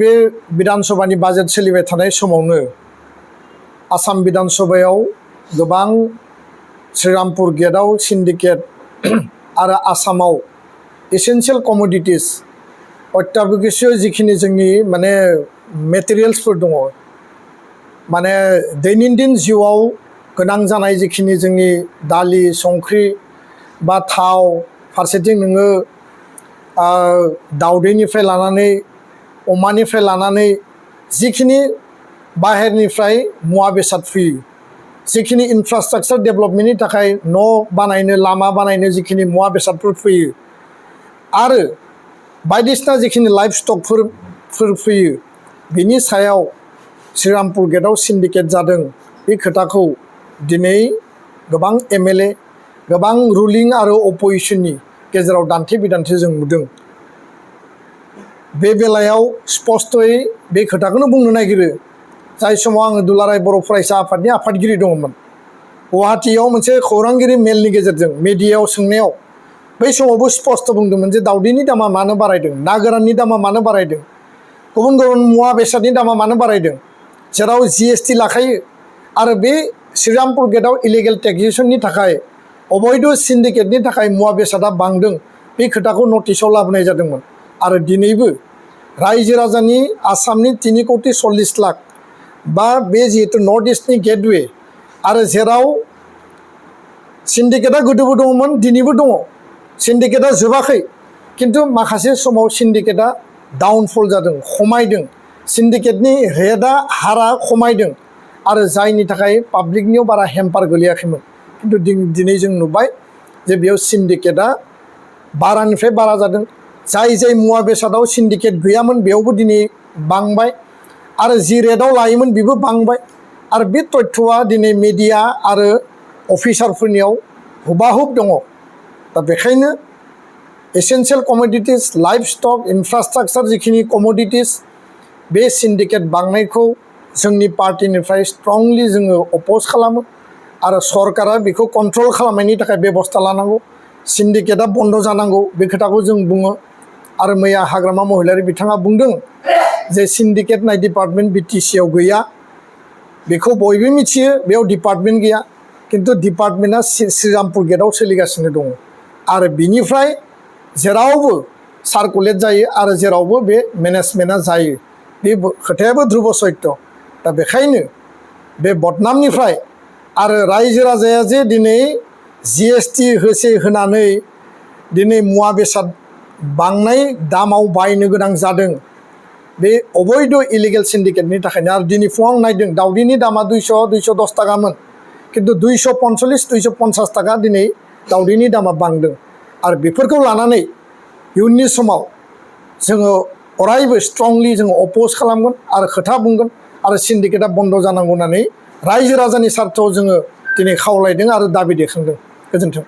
बे विधानसभानि बाजेट सोलिबाय थानाय समावनो आसाम विधानसभायाव गोबां श्रीरामपुर गेटआव सिन्डिकेट आरो आसामाव एसेन्शियेल कमोडिटिस अत्यावश्यक जिखिनि जोंनि माने मेटेरियेल्सफोर दङ माने दैनन्दिन जिउआव गोनां जानाय जिखिनि जोंनि दालि संख्रि बा थाव फारसेथिं नोङो दाउदैनिफ्राय लानानै अमानिफ्राय लानानै जिखिनि बाहेरनिफ्राय मुवा बेसाद फैयो जिखिनि इनफ्रास्ट्राक्चार डेभेलपमेन्टनि थाखाय न' बानायनो लामा बानायनो जिखिनि मुवा बेसादफोर फैयो आरो बायदिसिना जिखिनि लाइफ स्टकफोर फैयो बिनि सायाव श्रीरामपुर गेटआव सिन्डिकेट जादों बे खोथाखौ दिनै गोबां एमएलए गोबां रुलिं आरो अपोजिशननि गेजेराव दान्थे बिदान्थे जों नुदों। बे बेलायाव स्पष्टयै बे खोथाखौनो बुंनो नागिरो जाय समाव आङो दुलाराय बर' फरायसा आफादनि आफादगिरि दङमोन गुवाहाटीयाव मोनसे खौरांगिरि मेलनि गेजेरजों मिडियायाव सोंनायाव बै समावबो स्पष्ट बुंदोंमोन जे दाउदैनि दामा मानो बारायदों ना गोराननि दामा मानो बारायदों गुबुन गुबुन मुवा बेसादनि दामा मानो बारायदों जेराव जीएसटी लाखायो आरो बे श्रीरामपुर गेटआव इलिगेल टेक्सेसननि थाखाय अबैध सिन्डिकेटनि थाखाय मुवा बेसादा बांदों बे खोथाखौ नटिसआव लाबोनाय जादोंमोन आरो दिनैबो रायजो राजानि आसामनि 3 कौटि 40 लाख बा बे जिहेतु नर्थ इस्टनि गेटवे आरो जेराव सिन्डिकेटआ गोदोबो दङमोन दिनैबो दङ सिन्डिकेटआ जोबाखै किन्तु माखासे समाव सिन्डिकेटआ डाउनफल जादों खमायदों सिन्डिकेटनि रेटआ हारा खमायदों आरो जायनि थाखाय पाब्लिकनियाव बारा हेम्पार गोलैयाखैमोन किन्तु दिनै जों नुबाय जे बेयाव सिन्डिकेटआ बारानिफ्राय बारा जादों जाय मुवा बेसादाव सिन्डिकेट गैयामोन बेयावबो दिनै बांबाय आरो जि रेटआव लायोमोन बेबो बांबाय आरो बे तथ्यआ दिनै मिडिया आरो अफिसारफोरनियाव हुबाहुब दङ दा बेखायनो एसेन्शियेल कमोडिटिस लाइफ स्टक इनफ्रास्ट्राक्चार जिखिनि कमोडिटिस बे सिन्डिकेट बांनायखौ जोंनि पार्टिनिफ्राय स्ट्रंलि जोङो अपोज खालामो आरो सरकारा बेखौ कन्ट्रल खालामनायनि थाखाय बेबस्था लानांगौ सिन्डिकेटआ बन्द जानांगौ बे खोथाखौ जों बुङो आरो मैया हाग्रामा महिलारि बिथाङा बुंदों जे सिन्डिकेट नाय डिपार्टमेन्ट बिटिसिआव गैया बेखौ बयबो मिथियो बेयाव डिपार्टमेन्ट गैया किन्तु डिपार्टमेन्टआ श्रीरामपुर गेटआव सोलिगासिनो दङ आरो बिनिफ्राय जेरावबो सार्कुलेट जायो आरो जेरावबो बे मेनेजमेन्टआ जायो बे खोथायाबो ध्रुब सत्य दा बेखायनो बे बदनामनिफ्राय आरो रायजो राजाया जे दिनै जीएसटी होनानै दिनै मुवा बेसाद बांनाय दामाव बायनो गोनां जादों बे अबैध इलिगेल सिन्डिकेटनि थाखायनो आरो दिनै फुङाव नायदों दाउदैनि दामा 210 टाकामोन किन्तु 245 250 टाका दिनै दाउदैनि दामा बांदों आरो बेफोरखौ लानानै इयुननि समाव जोङो अरायबो स्ट्रंलि जोङो अपोज खालामगोन आरो खोथा बुंगोन आरो सिन्डिकेटआ बन्द जानांगौ होननानै रायजो राजानि सार्थआव जोङो दिनै खावलायदों आरो दाबि दैखांदों। गोजोन्थों।